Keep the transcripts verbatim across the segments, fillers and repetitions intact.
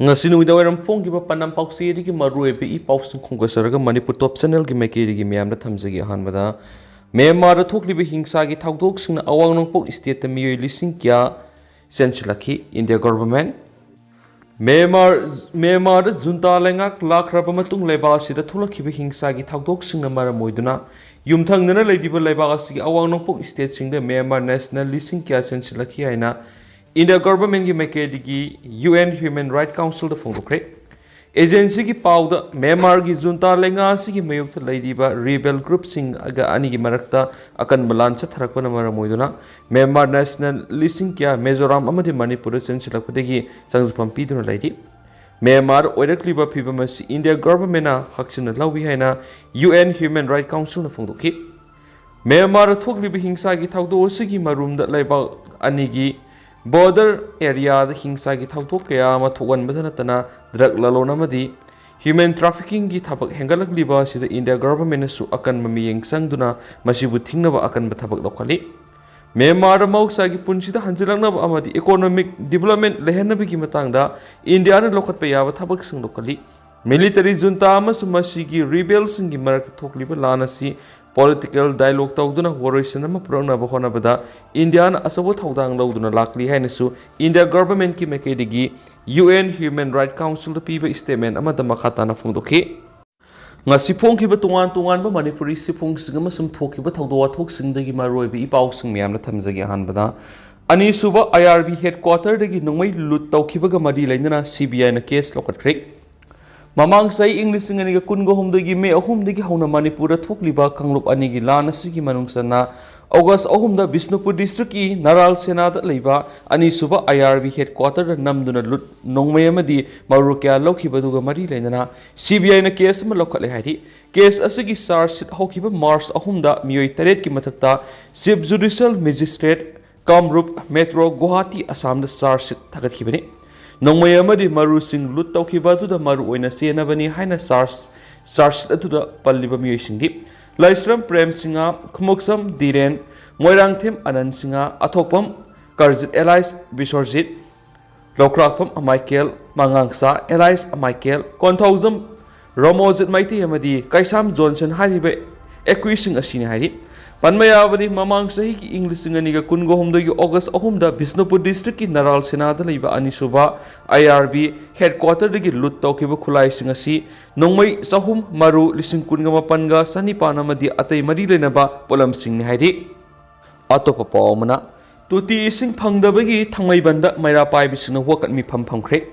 ꯉꯁꯤ ꯅꯨꯃꯤꯗꯥꯡꯋꯥꯏꯔꯝ ꯐꯣꯡꯈꯤꯕ ꯄꯥꯟꯗꯝ ꯄꯥꯎꯆꯦꯗꯒꯤ ꯃꯔꯨꯑꯣꯏꯕ ꯏ ꯄꯥꯎꯁꯤꯡ ꯈꯣꯝꯒꯠꯆꯔꯒ ꯃꯅꯤꯄꯨꯔ ꯇꯣꯞ ꯆꯦꯅꯦꯜꯒꯤ ꯃꯥꯏꯀꯩꯗꯒꯤ ꯃꯌꯥꯝꯗ ꯊꯝꯖꯒꯦ꯫ ꯑꯍꯥꯟꯕꯗ, ꯃ꯭ꯌꯥꯟꯃꯥꯔꯗ ꯊꯣꯛꯂꯤꯕ ꯍꯤꯡꯁꯥꯒꯤ ꯊꯧꯗꯣꯛꯁꯤꯡꯅ ꯑꯋꯥꯡ ꯅꯣꯡꯄꯣꯛ ꯁ꯭ꯇꯦꯠꯇ ꯃꯤꯑꯣꯏ ꯂꯤꯁꯤꯡ ꯀꯌꯥ ꯆꯦꯟꯁꯤꯜꯂꯛꯈꯤ꯫ ꯏꯟꯗꯤꯌꯥ ꯒꯣꯚꯔꯟꯃꯦꯟꯠ ꯃ꯭ꯌꯥꯟꯃꯥꯔ, ꯃ꯭ꯌꯥꯟꯃꯥꯔꯗ ꯖꯨꯟꯇꯥ ꯂꯩꯉꯥꯛ ꯂꯥꯛꯈ꯭ꯔꯕ ꯃꯇꯨꯡ ꯂꯩꯕꯥꯛ ꯑꯁꯤꯗ ꯊꯣꯛꯂꯛꯈꯤꯕ ꯍꯤꯡꯁꯥꯒꯤ ꯊꯧꯗꯣꯛꯁꯤꯡꯅ ꯃꯔꯝ ꯑꯣꯏꯗꯨꯅ ꯌꯨꯝꯊꯪꯅꯅ ꯂꯩꯔꯤꯕ ꯂꯩꯕꯥꯛ ꯑꯁꯤꯒꯤ ꯑꯋꯥꯡ ꯅꯣꯡꯄꯣꯛ ꯁ꯭ꯇꯦꯠꯁꯤꯡꯗ ꯃ꯭ꯌꯥꯟꯃꯥꯔ ꯅꯦꯁꯅꯦꯜ ꯂꯤꯁꯤꯡ ꯀꯌꯥ ꯆꯦꯟꯁꯤꯜꯂꯛꯈꯤ ꯍꯥꯏꯅ ꯏꯟꯗꯤꯌꯥ ꯒꯣꯚꯔꯟꯃꯦꯟꯠꯀꯤ ꯃꯥꯏꯀꯩꯗꯒꯤ ꯌꯨ ꯑꯦꯟ ꯍ꯭ꯌꯨꯃꯦꯟ ꯔꯥꯏꯠ ꯀꯥꯎꯟꯁꯤꯜꯗ ꯐꯣꯡꯗꯣꯛꯈ꯭ꯔꯦ꯫ ꯑꯦꯖꯦꯟꯁꯤꯒꯤ ꯄꯥꯎꯗ, ꯃ꯭ꯌꯥꯟꯃꯥꯔꯒꯤ ꯖꯨꯟꯇꯥ ꯂꯩꯉꯥꯛ ꯑꯁꯤꯒꯤ ꯃꯥꯌꯣꯛꯇ ꯂꯩꯔꯤꯕ ꯔꯤꯕꯦꯜ ꯒ꯭ꯔꯨꯞꯁꯤꯡꯒ ꯑꯅꯤꯒꯤ ꯃꯔꯛꯇ ꯑꯀꯟꯕ ꯂꯥꯟ ꯆꯠꯊꯔꯛꯄꯅ ꯃꯔꯝ ꯑꯣꯏꯗꯨꯅ ꯃ꯭ꯌꯥꯟꯃꯥꯔ ꯅꯦꯁꯅꯦꯜ ꯂꯤꯁꯤꯡ ꯀꯌꯥ ꯃꯤꯖꯣꯔꯥꯝ ꯑꯃꯗꯤ ꯃꯅꯤꯄꯨꯔꯗ ꯆꯦꯟꯁꯤꯜꯂꯛꯄꯗꯒꯤ ꯆꯪꯖꯐꯝ ꯄꯤꯗꯨꯅ ꯂꯩꯔꯤ꯫ ꯃ꯭ꯌꯥꯟꯃꯥꯔ ꯑꯣꯏꯔꯛꯂꯤꯕ ꯐꯤꯕꯝ ꯑꯁꯤ ꯏꯟꯗꯤꯌꯥ ꯒꯣꯚꯔꯟꯃꯦꯟꯠꯅ ꯍꯛꯆꯤꯟꯅ ꯂꯧꯏ ꯍꯥꯏꯅ ꯌꯨ ꯑꯦꯟ ꯍ꯭ꯌꯨꯃꯦꯟ ꯔꯥꯏꯠ ꯀꯥꯎꯟꯁꯤꯜꯅ ꯐꯣꯡꯗꯣꯛꯈꯤ꯫ ꯃ꯭ꯌꯥꯟꯃꯥꯔꯗ ꯊꯣꯛꯂꯤꯕ ꯍꯤꯡꯁꯥꯒꯤ ꯊꯧꯗꯣꯛ ꯑꯁꯤꯒꯤ ꯃꯔꯨꯝꯗ ꯂꯩꯕꯥꯛ ꯑꯅꯤꯒꯤ ꯕꯣꯔꯗꯔ ꯑꯦꯔꯤꯌꯥꯗ ꯍꯤꯡꯁꯥꯒꯤ ꯊꯧꯗꯣꯛ ꯀꯌꯥ ꯑꯃ ꯊꯣꯛꯍꯟꯕꯗ ꯅꯠꯇꯅ ꯗ꯭ꯔꯒ ꯂꯂꯣꯟ ꯑꯃꯗꯤ ꯍ꯭ꯌꯨꯃꯦꯟ ꯇ꯭ꯔꯥꯐꯤꯀꯤꯡꯒꯤ ꯊꯕꯛ ꯍꯦꯟꯒꯠꯂꯛꯂꯤꯕ ꯑꯁꯤꯗ ꯏꯟꯗꯤꯌꯥ ꯒꯣꯚꯔꯟꯃꯦꯟꯠꯅꯁꯨ ꯑꯀꯟꯕ ꯃꯤꯠꯌꯦꯡ ꯆꯪꯗꯨꯅ ꯃꯁꯤꯕꯨ ꯊꯤꯡꯅꯕ ꯑꯀꯟꯕ ꯊꯕꯛ ꯂꯧꯈꯠꯂꯤ꯫ ꯃ꯭ꯌꯥꯟꯃꯥꯔꯗ ꯃꯍꯧꯁꯥꯒꯤ ꯄꯨꯟꯁꯤꯗ ꯍꯟꯖꯤꯜꯂꯛꯅꯕ ꯑꯃꯗꯤ ꯏꯀꯣꯅꯣꯃꯤꯛ ꯗꯤꯕꯂꯞꯃꯦꯟꯠ ꯂꯩꯍꯟꯅꯕꯒꯤ ꯃꯇꯥꯡꯗ ꯏꯟꯗꯤꯌꯥꯅ ꯂꯧꯈꯠꯄ ꯌꯥꯕ ꯊꯕꯛꯁꯤꯡ ꯂꯧꯈꯠꯂꯤ꯫ ꯃꯤꯂꯤꯇꯔꯤ ꯖꯨꯟꯇꯥ ꯑꯃꯁꯨꯡ ꯃꯁꯤꯒꯤ ꯔꯤꯕꯦꯜꯁꯤꯡꯒꯤ ꯃꯔꯛꯇ ꯊꯣꯛꯂꯤꯕ ꯂꯥꯟ ꯑꯁꯤ ꯄꯣꯂꯤꯇꯤꯀꯦꯜ ꯗꯥꯏꯂꯣꯒ ꯇꯧꯗꯨꯅ ꯋꯥꯔꯣꯏꯁꯤꯟ ꯑꯃ ꯄꯨꯔꯛꯅꯕ ꯍꯣꯠꯅꯕꯗ ꯏꯟꯗꯤꯌꯥꯅ ꯑꯆꯧꯕ ꯊꯧꯗꯥꯡ ꯂꯧꯗꯨꯅ ꯂꯥꯛꯂꯤ ꯍꯥꯏꯅꯁꯨ ꯏꯟꯗꯤꯌꯥ ꯒꯣꯚꯔꯟꯃꯦꯟꯠꯀꯤ ꯃꯥꯏꯀꯩꯗꯒꯤ ꯌꯨ ꯑꯦꯟ ꯍ꯭ꯌꯨꯃꯦꯟ ꯔꯥꯏꯠ ꯀꯥꯎꯟꯁꯤꯜꯗ ꯄꯤꯕ ꯁ꯭ꯇꯦꯠꯃꯦꯟꯠ ꯑꯃꯗ ꯃꯈꯥ ꯇꯥꯅ ꯐꯣꯡꯗꯣꯛꯈꯤ꯫ ꯉꯁꯤ ꯐꯣꯡꯈꯤꯕ ꯇꯣꯉꯥꯟ ꯇꯣꯉꯥꯟꯕ ꯃꯅꯤꯄꯨꯔꯤ ꯁꯤꯐꯣꯡꯁꯤꯡ ꯑꯃꯁꯨꯡ ꯊꯣꯛꯈꯤꯕ ꯊꯧꯗꯣꯛ ꯋꯥꯊꯣꯛꯁꯤꯡꯗꯒꯤ ꯃꯔꯨꯑꯣꯏꯕ ꯏ ꯄꯥꯎꯁꯤꯡ ꯃꯌꯥꯝꯅ ꯊꯝꯖꯒꯦ꯫ ꯑꯍꯥꯟꯕꯗ, ꯑꯅꯤꯁꯨꯕ ꯑꯥꯏ ꯑꯥꯔ ꯕꯤ ꯍꯦꯗꯀ꯭ꯋꯥꯇꯔꯗꯒꯤ ꯅꯣꯡꯃꯩ ꯂꯨꯠ ꯇꯧꯈꯤꯕꯒ ꯃꯔꯤ ꯂꯩꯅꯅ ꯁꯤ ꯕꯤ ꯑꯥꯏꯅ ꯀꯦꯁ ꯂꯧꯈꯠꯈ꯭ꯔꯦ꯫ ꯃꯃꯥꯡ ꯆꯍꯤ ꯏꯪ ꯂꯤꯁꯤꯡ ꯑꯅꯤꯒ ꯀꯨꯟꯒ ꯍꯨꯝꯗꯣꯏꯒꯤ ꯃꯦ ꯑꯍꯨꯝꯗꯒꯤ ꯍꯧꯅ ꯃꯅꯤꯄꯨꯔꯗ ꯊꯣꯛꯂꯤꯕ ꯀꯥꯡꯂꯨꯞ ꯑꯅꯤꯒꯤ ꯂꯥꯟ ꯑꯁꯤꯒꯤ ꯃꯅꯨꯡ ꯆꯟꯅ ꯑꯣꯒꯁ ꯑꯍꯨꯝꯗ ꯕꯤꯁꯅꯨꯄꯨꯔ ꯗꯤꯁꯇ꯭ꯔꯤꯛꯀꯤ ꯅꯔꯥꯜ ꯁꯦꯅꯥꯗ ꯂꯩꯕ ꯑꯅꯤꯁꯨꯕ ꯑꯥꯏ ꯑꯥꯔ ꯕꯤ ꯍꯦꯗꯀ꯭ꯋꯥꯇꯔꯗ ꯅꯝꯗꯨꯅ ꯂꯨꯠ ꯅꯣꯡꯃꯩ ꯑꯃꯗꯤ ꯃꯔꯨ ꯀꯌꯥ ꯂꯧꯈꯤꯕꯗꯨꯒ ꯃꯔꯤ ꯂꯩꯅꯅ ꯁꯤ ꯕꯤ ꯑꯥꯏꯅ ꯀꯦꯁ ꯑꯃ ꯂꯧꯈꯠꯂꯦ ꯍꯥꯏꯔꯤ꯫ ꯀꯦꯁ ꯑꯁꯤꯒꯤ ꯆꯥꯔꯖ ꯁꯤꯠ ꯍꯧꯈꯤꯕ ꯃꯥꯔꯆ ꯑꯍꯨꯝꯗ ꯃꯤꯑꯣꯏ ꯇꯔꯦꯠꯀꯤ ꯃꯊꯛꯇ chief judicial magistrate Kamrup metro Guwahati ꯑꯁꯥꯝꯗ ꯆꯥꯔꯖ ꯁꯤꯠ ꯊꯥꯒꯠꯈꯤꯕꯅꯤ꯫ ꯅꯣꯡꯃꯩ ꯑꯃꯗꯤ ꯃꯔꯨꯁꯤꯡ ꯂꯨꯠ ꯇꯧꯈꯤꯕ ꯑꯗꯨꯗ ꯃꯔꯨꯑꯣꯏꯅ ꯆꯦꯟꯅꯕꯅꯤ ꯍꯥꯏꯅ ꯆꯥꯔꯖ, ꯆꯥꯔꯖ ꯁꯤꯠ ꯑꯗꯨꯗ ꯄꯜꯂꯤꯕ ꯃꯤꯑꯣꯏꯁꯤꯡꯗꯤ ꯂꯥꯏꯁ꯭ꯔꯝ ꯄ꯭ꯔꯦꯝ ꯁꯤꯡꯍ, ꯈꯨꯃꯨꯛꯁꯝ ꯙꯤꯔꯦꯟ, ꯃꯣꯏꯔꯥꯡꯊꯦꯝ ꯑꯅꯟ ꯁꯤꯡꯍ, ꯑꯊꯣꯛꯄꯝ ꯀꯔꯖꯤꯠ ꯑꯦꯂꯥꯏꯁ ꯕꯤꯁ꯭ꯋꯔꯖꯤꯠ, ꯂꯧꯀ꯭ꯔꯥꯛꯄꯝ ꯃꯥꯏꯀꯦꯜ, ꯃꯉꯥꯡꯁꯥ ꯑꯦꯂꯥꯏꯁ ꯃꯥꯏꯀꯦꯜ, ꯀꯣꯟꯊꯧꯖꯝ ꯔꯣꯃꯣꯖꯤꯠ ꯃꯩꯇꯩ ꯑꯃꯗꯤ ꯀꯩꯁꯥꯝ ꯖꯣꯟꯁꯟ ꯍꯥꯏꯔꯤꯕ ꯑꯦꯀ꯭ꯔꯤꯁꯤꯡ ꯑꯁꯤꯅꯤ ꯍꯥꯏꯔꯤ꯫ ꯄꯟꯕ ꯌꯥꯕꯗꯤ, ꯃꯃꯥꯡ ꯆꯍꯤꯒꯤ ꯏꯪ ꯂꯤꯁꯤꯡ ꯑꯅꯤꯒ ꯀꯨꯟꯒ ꯍꯨꯝꯗꯣꯏꯒꯤ ꯑꯣꯒꯁ ꯑꯍꯨꯝꯗ ꯕꯤꯁꯅꯨꯄꯨꯔ ꯗꯤꯁꯇ꯭ꯔꯤꯛꯀꯤ ꯅꯔꯥꯜ ꯁꯦꯅꯥꯗ ꯂꯩꯕ ꯑꯅꯤꯁꯨꯕ ꯑꯥꯏ ꯑꯥꯔ ꯕꯤ ꯍꯦꯗꯀ꯭ꯋꯥꯇꯔꯗꯒꯤ ꯂꯨꯠ ꯇꯧꯈꯤꯕ ꯈꯨꯠꯂꯥꯏꯁꯤꯡ ꯑꯁꯤ ꯅꯣꯡꯃꯩ ꯆꯍꯨꯝ, ꯃꯔꯨ ꯂꯤꯁꯤꯡ ꯀꯨꯟꯒ ꯃꯥꯄꯟꯒ ꯆꯅꯤꯄꯥꯟ ꯑꯃꯗꯤ ꯑꯇꯩ ꯃꯔꯤ ꯂꯩꯅꯕ ꯄꯣꯠꯂꯝꯁꯤꯡꯅꯤ ꯍꯥꯏꯔꯤ꯫ ꯑꯇꯣꯞꯄ ꯄꯥꯎ ꯑꯃꯅ, ꯇꯣꯇꯤ ꯏꯁꯤꯡ ꯐꯪꯗꯕꯒꯤ ꯊꯥꯡꯃꯩꯕꯟꯗ ꯃꯩꯔꯥ ꯄꯥꯏꯕꯤꯁꯤꯡꯅ ꯋꯥꯀꯠ ꯃꯤꯐꯝ ꯐꯝꯈ꯭ꯔꯦ꯫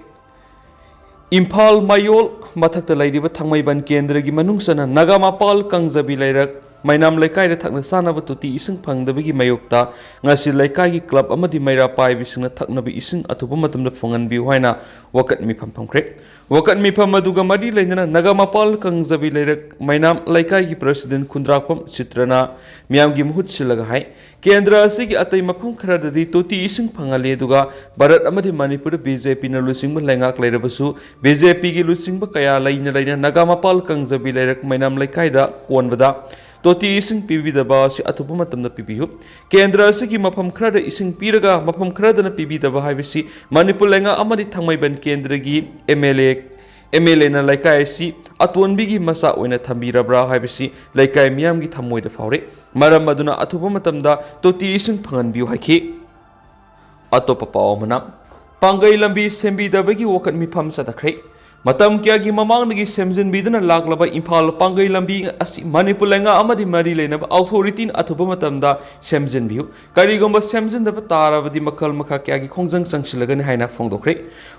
ꯏꯝꯐꯥꯜ ꯃꯌꯣꯜ ꯃꯊꯛꯇ ꯂꯩꯔꯤꯕ ꯊꯥꯡꯃꯩꯕꯟ ꯀꯦꯟꯗ꯭ꯔꯒꯤ ꯃꯅꯨꯡ ꯆꯟꯅ ꯅꯥꯒꯥ ꯃꯄꯥꯜ ꯀꯪꯖꯕꯤ ꯂꯩꯔꯛ ꯃꯩꯅꯥꯝ ꯂꯩꯀꯥꯏꯗ ꯊꯛꯅ ꯆꯥꯅꯕ ꯇꯣꯇꯤ ꯏꯁꯤꯡ ꯐꯪꯗꯕꯒꯤ ꯃꯥꯌꯣꯛꯇ ꯉꯁꯤ ꯂꯩꯀꯥꯏꯒꯤ ꯀ꯭ꯂꯕ ꯑꯃꯗꯤ ꯃꯩꯔꯥ ꯄꯥꯏꯕꯤꯁꯤꯡꯅ ꯊꯛꯅꯕ ꯏꯁꯤꯡ ꯑꯊꯨꯕ ꯃꯇꯝꯗ ꯐꯪꯍꯟꯕꯤꯌꯨ ꯍꯥꯏꯅ ꯋꯥꯀꯠ ꯃꯤꯐꯝ ꯐꯝꯈ꯭ꯔꯦ꯫ ꯋꯥꯀꯠ ꯃꯤꯐꯝ ꯑꯗꯨꯒ ꯃꯔꯤ ꯂꯩꯅꯅ ꯅꯥꯒꯥ ꯃꯄꯥꯜ ꯀꯪꯖꯕꯤ ꯂꯩꯔꯛ ꯃꯩꯅꯥꯝ ꯂꯩꯀꯥꯏꯒꯤ ꯄ꯭ꯔꯁꯤꯗꯦꯟ ꯈꯨꯟꯗ꯭ꯔꯥꯛꯄꯝ ꯆꯤꯇ꯭ꯔꯅ ꯃꯤꯌꯥꯝꯒꯤ ꯃꯍꯨꯠ ꯁꯤꯜꯂꯒ ꯍꯥꯏ, ꯀꯦꯟꯗ꯭ꯔ ꯑꯁꯤꯒꯤ ꯑꯇꯩ ꯃꯐꯝ ꯈꯔꯗꯗꯤ ꯇꯣꯇꯤ ꯏꯁꯤꯡ ꯐꯪꯍꯜꯂꯤ, ꯑꯗꯨꯒ ꯚꯥꯔꯠ ꯑꯃꯗꯤ ꯃꯅꯤꯄꯨꯔꯗ ꯕꯤ ꯖꯦ ꯄꯤꯅ ꯂꯨꯆꯤꯡꯕ ꯂꯩꯉꯥꯛ ꯂꯩꯔꯕꯁꯨ, ꯕꯤ ꯖꯦ ꯄꯤꯒꯤ ꯂꯨꯆꯤꯡꯕ ꯀꯌꯥ ꯂꯩꯅ ꯂꯩꯅ ꯅꯥꯒꯥ ꯃꯄꯥꯜ ꯀꯪꯖꯕꯤ ꯂꯩꯔꯛ ꯃꯩꯅꯥꯝ ꯂꯩꯀꯥꯏꯗ ꯀꯣꯟꯕꯗ ꯇꯣꯇꯤ ꯏꯁꯤꯡ ꯄꯤꯕꯤꯗꯕ ꯑꯁꯤ ꯑꯊꯨꯕ ꯃꯇꯝꯗ ꯄꯤꯕꯤꯌꯨ꯫ ꯀꯦꯟꯗ꯭ꯔ ꯑꯁꯤꯒꯤ ꯃꯐꯝ ꯈꯔꯗ ꯏꯁꯤꯡ ꯄꯤꯔꯒ ꯃꯐꯝ ꯈꯔꯗꯅ ꯄꯤꯕꯤꯗꯕ ꯍꯥꯏꯕꯁꯤ ꯃꯅꯤꯄꯨꯔ ꯂꯩꯉꯥꯛ ꯑꯃꯗꯤ ꯊꯥꯡꯃꯩꯕꯟ ꯀꯦꯟꯗ꯭ꯔꯒꯤ M L A, M L ꯑꯦꯅ ꯂꯩꯀꯥꯏ ꯑꯁꯤ ꯑꯇꯣꯟꯕꯤꯒꯤ ꯃꯆꯥ ꯑꯣꯏꯅ ꯊꯝꯕꯤꯔꯕ꯭ꯔꯥ ꯍꯥꯏꯕꯁꯤ ꯂꯩꯀꯥꯏ ꯃꯤꯌꯥꯝꯒꯤ ꯊꯃꯣꯏꯗ ꯐꯥꯎꯔꯦ꯫ ꯃꯔꯝ ꯑꯗꯨꯅ ꯑꯊꯨꯕ ꯃꯇꯝꯗ ꯇꯣꯇꯤ ꯏꯁꯤꯡ ꯐꯪꯍꯟꯕꯤꯌꯨ ꯍꯥꯏꯈꯤ꯫ ꯑꯇꯣꯞꯄ ꯄꯥꯎ ꯑꯃꯅ, ꯄꯥꯡꯒꯩ ꯂꯝꯕꯤ ꯁꯦꯝꯕꯤꯗꯕꯒꯤ ꯋꯥꯀꯠ ꯃꯤꯐꯝ ꯆꯠꯊꯈ꯭ꯔꯦ꯫ ꯃꯇꯝ ꯀꯌꯥꯒꯤ ꯃꯃꯥꯡꯗꯒꯤ ꯁꯦꯝꯖꯤꯟꯕꯤꯗꯨꯅ ꯂꯥꯛꯂꯕ ꯏꯝꯐꯥꯜ ꯄꯥꯡꯒꯩ ꯂꯝꯕꯤ ꯑꯁꯤ ꯃꯅꯤꯄꯨꯔ ꯂꯩꯉꯥꯛ ꯑꯃꯗꯤ ꯃꯔꯤ ꯂꯩꯅꯕ ꯑꯣꯊꯣꯔꯤꯇꯤꯅ ꯑꯊꯨꯕ ꯃꯇꯝꯗ ꯁꯦꯝꯖꯤꯟꯕꯤꯌꯨ꯫ ꯀꯔꯤꯒꯨꯝꯕ ꯁꯦꯝꯖꯤꯟꯗꯕ ꯇꯥꯔꯕꯗꯤ ꯃꯈꯜ ꯃꯈꯥ ꯀꯌꯥꯒꯤ ꯈꯣꯡꯖꯪ ꯆꯪꯁꯤꯜꯂꯒꯅꯤ ꯍꯥꯏꯅ ꯐꯣꯡꯗꯣꯛꯈ꯭ꯔꯦ꯫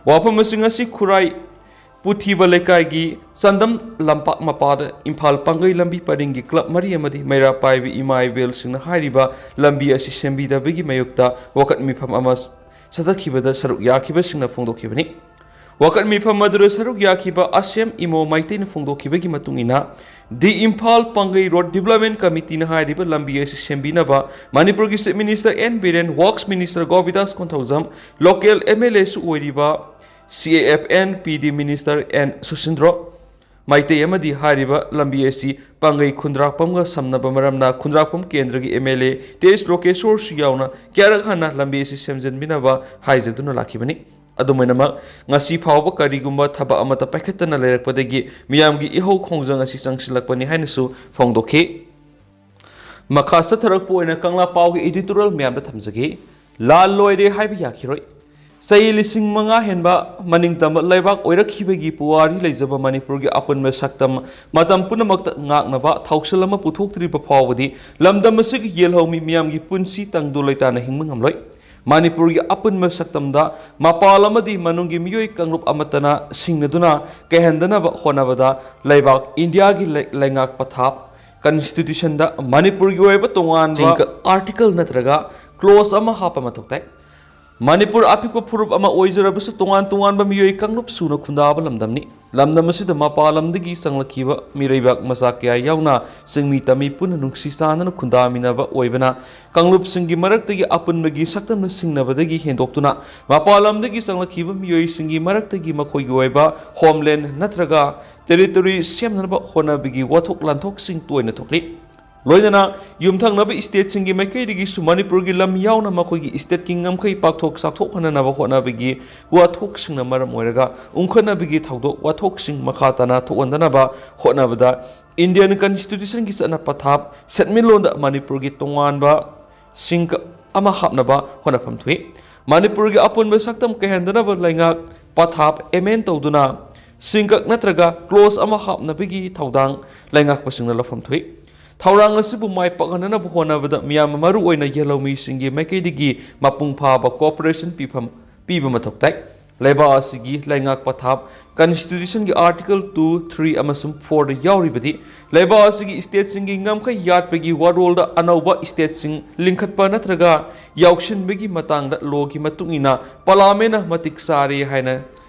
ꯋꯥꯐꯝꯁꯤꯡ ꯑꯁꯤ ꯈꯨꯔꯥꯏ ꯄꯨꯊꯤꯕ ꯂꯩꯀꯥꯏꯒꯤ ꯆꯥꯟꯗꯝ ꯂꯝꯄꯥꯛ ꯃꯄꯥꯗ ꯏꯝꯐꯥꯜ ꯄꯥꯡꯒꯩ ꯂꯝꯕꯤ ꯄꯔꯤꯡꯒꯤ ꯀ꯭ꯂꯕ ꯃꯔꯤ ꯑꯃꯗꯤ ꯃꯩꯔꯥ ꯄꯥꯏꯕꯤ ꯏꯃꯥ ꯏꯕꯦꯜꯁꯤꯡꯅ ꯍꯥꯏꯔꯤꯕ ꯂꯝꯕꯤ ꯑꯁꯤ ꯁꯦꯝꯕꯤꯗꯕꯒꯤ ꯃꯥꯌꯣꯛꯇ ꯋꯥꯀꯠ ꯃꯤꯐꯝ ꯑꯃ ꯆꯠꯊꯈꯤꯕꯗ ꯁꯔꯨꯛ ꯌꯥꯈꯤꯕꯁꯤꯡꯅ ꯐꯣꯡꯗꯣꯛꯈꯤꯕꯅꯤ꯫ ꯋꯥꯀꯠ ꯃꯤꯐꯝ ꯑꯗꯨꯗ ꯁꯔꯨꯛ ꯌꯥꯈꯤꯕ ꯑꯁꯦꯝ ꯏꯃꯣ ꯃꯩꯇꯩꯅ ꯐꯣꯡꯗꯣꯛꯈꯤꯕꯒꯤ ꯃꯇꯨꯡ ꯏꯟꯅ, the Imphal Pangei road development ꯀꯃꯤꯇꯤꯅ ꯍꯥꯏꯔꯤꯕ ꯂꯝꯕꯤ ꯑꯁꯤ ꯁꯦꯝꯕꯤꯅꯕ ꯃꯅꯤꯄꯨꯔꯒꯤ chief minister N Biren, works minister Govindas Konthoujam, local M L ꯑꯦꯁꯨ ꯑꯣꯏꯔꯤꯕ C A F and P D minister N Susindro Meitei ꯑꯃꯗꯤ ꯍꯥꯏꯔꯤꯕ ꯂꯝꯕꯤ ꯑꯁꯤ ꯄꯥꯡꯒꯩ ꯈꯨꯟꯗ꯭ꯔꯥꯛꯄꯝꯒ ꯁꯝꯅꯕ ꯃꯔꯝꯅ ꯈꯨꯟꯗ꯭ꯔꯥꯛꯄꯝ ꯀꯦꯟꯗ꯭ꯔꯒꯤ ꯑꯦꯝ ꯑꯦꯜ ꯑꯦ ꯇꯦꯖ ꯂꯣꯀꯦꯁꯣꯔꯁꯨ ꯌꯥꯎꯅ ꯀꯌꯥꯔꯛ ꯍꯟꯅ ꯂꯝꯕꯤ ꯑꯁꯤ ꯁꯦꯝꯖꯤꯟꯕꯤꯅꯕ ꯍꯥꯏꯖꯗꯨꯅ ꯂꯥꯛꯈꯤꯕꯅꯤ꯫ ꯑꯗꯨꯝ ꯑꯣꯏꯅꯃꯛ, ꯉꯁꯤ ꯐꯥꯎꯕ ꯀꯔꯤꯒꯨꯝꯕ ꯊꯕꯛ ꯑꯃꯠꯇ ꯄꯥꯏꯈꯠꯇꯅ ꯂꯩꯔꯛꯄꯗꯒꯤ ꯃꯤꯌꯥꯝꯒꯤ ꯏꯍꯧ ꯈꯣꯡꯖꯪ ꯑꯁꯤ ꯆꯪꯁꯤꯜꯂꯛꯄꯅꯤ ꯍꯥꯏꯅꯁꯨ ꯐꯣꯡꯗꯣꯛꯈꯤ꯫ ꯃꯈꯥ ꯆꯠꯊꯔꯛꯄ ꯑꯣꯏꯅ ꯀꯪꯂꯥ ꯄꯥꯎꯒꯤ editorial ꯃꯌꯥꯝꯗ ꯊꯝꯖꯒꯦ꯫ ꯂꯥꯜ ꯂꯣꯏꯔꯦ ꯍꯥꯏꯕ ꯌꯥꯈꯤꯔꯣꯏ꯫ ꯆꯍꯤ ꯂꯤꯁꯤꯡ ꯃꯉꯥ ꯍꯦꯟꯕ ꯃꯅꯤꯡ ꯇꯝꯕ ꯂꯩꯕꯥꯛ ꯑꯣꯏꯔꯛꯈꯤꯕꯒꯤ ꯄꯨꯋꯥꯔꯤ ꯂꯩꯖꯕ ꯃꯅꯤꯄꯨꯔꯒꯤ ꯑꯄꯨꯟꯕ ꯁꯛꯇꯝ ꯃꯇꯝ ꯄꯨꯝꯅꯃꯛꯇ ꯉꯥꯛꯅꯕ ꯊꯧꯁꯤꯜ ꯑꯃ ꯄꯨꯊꯣꯛꯇ꯭ꯔꯤꯕ ꯐꯥꯎꯕꯗꯤ ꯂꯝꯗꯝ ꯑꯁꯤꯒꯤ ꯌꯦꯜꯍꯧꯃꯤ ꯃꯤꯌꯥꯝꯒꯤ ꯄꯨꯟꯁꯤ ꯇꯪꯗꯨ ꯂꯩꯇꯥꯅ ꯍꯤꯡꯕ ꯉꯝꯂꯣꯏ꯫ ꯃꯅꯤꯄꯨꯔꯒꯤ ꯑꯄꯨꯟꯕ ꯁꯛꯇꯝꯗ ꯃꯄꯥꯜ ꯑꯃꯗꯤ ꯃꯅꯨꯡꯒꯤ ꯃꯤꯑꯣꯏ ꯀꯥꯡꯂꯨꯞ ꯑꯃꯠꯇꯅ ꯁꯤꯡꯅꯗꯨꯅ ꯀꯩꯍꯟꯗꯅꯕ ꯍꯣꯠꯅꯕꯗ ꯂꯩꯕꯥꯛ ꯏꯟꯗꯤꯌꯥꯒꯤ ꯂꯩ-, ꯂꯩꯉꯥꯛ ꯄꯊꯥꯞ, constitutionꯗ ꯃꯅꯤꯄꯨꯔꯒꯤ ꯑꯣꯏꯕ ꯇꯣꯉꯥꯟꯕ ꯆꯤꯡꯒ article ꯅꯠꯇ꯭ꯔꯒ clause ꯑꯃ ꯍꯥꯞꯄ ꯃꯊꯧ ꯇꯥꯏ꯫ ꯃꯅꯤꯄꯨꯔ ꯑꯄꯤꯛꯄ ꯐꯨꯔꯨꯞ ꯑꯃ ꯑꯣꯏꯖꯔꯕꯁꯨ ꯇꯣꯉꯥꯟ ꯇꯣꯉꯥꯟꯕ ꯃꯤꯑꯣꯏ ꯀꯥꯡꯂꯨꯞ ꯁꯨꯅ ꯈꯨꯟꯗꯥꯕ ꯂꯝꯗꯝꯅꯤ꯫ ꯂꯝꯗꯝ ꯑꯁꯤꯗ ꯃꯄꯥꯟ ꯂꯝꯗꯒꯤ ꯆꯪꯂꯛꯈꯤꯕ ꯃꯤꯔꯩꯕꯥꯛ ꯃꯆꯥ ꯀꯌꯥ ꯌꯥꯎꯅ ꯆꯤꯡꯃꯤ ꯇꯝꯃꯤ ꯄꯨꯟꯅ ꯅꯨꯡꯁꯤ ꯆꯥꯟꯅꯅ ꯈꯨꯟꯗꯥꯃꯤꯟꯅꯕ ꯑꯣꯏꯕꯅ ꯀꯥꯡꯂꯨꯞꯁꯤꯡꯒꯤ ꯃꯔꯛꯇꯒꯤ ꯑꯄꯨꯟꯕꯒꯤ ꯁꯛꯇꯝꯅ ꯁꯤꯡꯅꯕꯗꯒꯤ ꯍꯦꯟꯗꯣꯛꯇꯨꯅ ꯃꯄꯥꯟ ꯂꯝꯗꯒꯤ ꯆꯪꯂꯛꯈꯤꯕ ꯃꯤꯑꯣꯏꯁꯤꯡꯒꯤ ꯃꯔꯛꯇꯒꯤ ꯃꯈꯣꯏꯒꯤ ꯑꯣꯏꯕ homeland ꯅꯠꯇ꯭ꯔꯒ territory ꯁꯦꯝꯅꯅꯕ ꯍꯣꯠꯅꯕꯒꯤ ꯋꯥꯊꯣꯛ ꯂꯥꯟꯊꯣꯛꯁꯤꯡ ꯇꯣꯏꯅ ꯊꯣꯛꯂꯤ꯫ ꯂꯣꯏꯅꯅ ꯌꯨꯝꯊꯪꯅꯕ stateꯁꯤꯡꯒꯤ ꯃꯥꯏꯀꯩꯗꯒꯤꯁꯨ ꯃꯅꯤꯄꯨꯔꯒꯤ ꯂꯝ ꯌꯥꯎꯅ ꯃꯈꯣꯏꯒꯤ stateꯀꯤ ꯉꯝꯈꯩ ꯄꯥꯛꯊꯣꯛ ꯆꯥꯎꯊꯣꯛꯍꯟꯅꯅꯕ ꯍꯣꯠꯅꯕꯒꯤ ꯋꯥꯊꯣꯛꯁꯤꯡꯅ ꯃꯔꯝ ꯑꯣꯏꯔꯒ ꯎꯪꯈꯠꯅꯕꯒꯤ ꯊꯧꯗꯣꯛ ꯋꯥꯊꯣꯛꯁꯤꯡ ꯃꯈꯥ ꯇꯥꯅ ꯊꯣꯛꯍꯟꯗꯅꯕ ꯍꯣꯠꯅꯕꯗ Indian constitutionꯒꯤ ꯆꯠꯅ ꯄꯊꯥꯞ ꯁꯦꯟꯃꯤꯠꯂꯣꯟꯗ ꯃꯅꯤꯄꯨꯔꯒꯤ ꯇꯣꯉꯥꯟꯕ ꯁꯤꯡ ꯑꯃ ꯍꯥꯞꯅꯕ ꯍꯣꯠꯅꯐꯝ ꯊꯣꯛꯏ꯫ ꯃꯅꯤꯄꯨꯔꯒꯤ ꯑꯄꯨꯟꯕ ꯁꯛꯇꯝ ꯀꯩꯍꯟꯗꯅꯕ ꯂꯩꯉꯥꯛ ꯄꯊꯥꯞ amend ꯇꯧꯗꯨꯅ ꯁꯤꯡꯀꯛ ꯅꯠꯇ꯭ꯔꯒ clause ꯑꯃ ꯍꯥꯞꯅꯕꯒꯤ ꯊꯧꯗꯥꯡ ꯂꯩꯉꯥꯛꯄꯁꯤꯡꯅ ꯂꯧꯐꯝ ꯊꯣꯛꯏ꯫ ꯊꯧꯔꯥꯡ ꯑꯁꯤꯕꯨ ꯃꯥꯏ ꯄꯥꯛꯍꯟꯅꯅꯕ ꯍꯣꯠꯅꯕꯗ ꯃꯤꯌꯥꯝ, ꯃꯔꯨꯑꯣꯏꯅ ꯌꯦꯜꯍꯧꯃꯤꯁꯤꯡꯒꯤ ꯃꯥꯏꯀꯩꯗꯒꯤ ꯃꯄꯨꯡ ꯐꯥꯕ cooperation ꯄꯤꯐꯝ, ꯄꯤꯕ ꯃꯊꯧ ꯇꯥꯏ꯫ ꯂꯩꯕꯥꯛ ꯑꯁꯤꯒꯤ ꯂꯩꯉꯥꯛ ꯄꯊꯥꯞ constitutionꯒꯤ article two, three ꯑꯃꯁꯨꯡ fourꯗ ꯌꯥꯎꯔꯤꯕꯗꯤ ꯂꯩꯕꯥꯛ ꯑꯁꯤꯒꯤ stateꯁꯤꯡꯒꯤ ꯉꯝꯈꯩ ꯌꯥꯠꯄꯒꯤ ꯋꯥꯔꯣꯜꯗ ꯑꯅꯧꯕ stateꯁꯤꯡ ꯂꯤꯡꯈꯠꯄ ꯅꯠꯇ꯭ꯔꯒ ꯌꯥꯎꯁꯤꯟꯕꯒꯤ ꯃꯇꯥꯡꯗ lawꯒꯤ ꯃꯇꯨꯡ ꯏꯟꯅ parliamentꯅ ꯃꯇꯤꯛ ꯆꯥꯔꯦ ꯍꯥꯏꯅ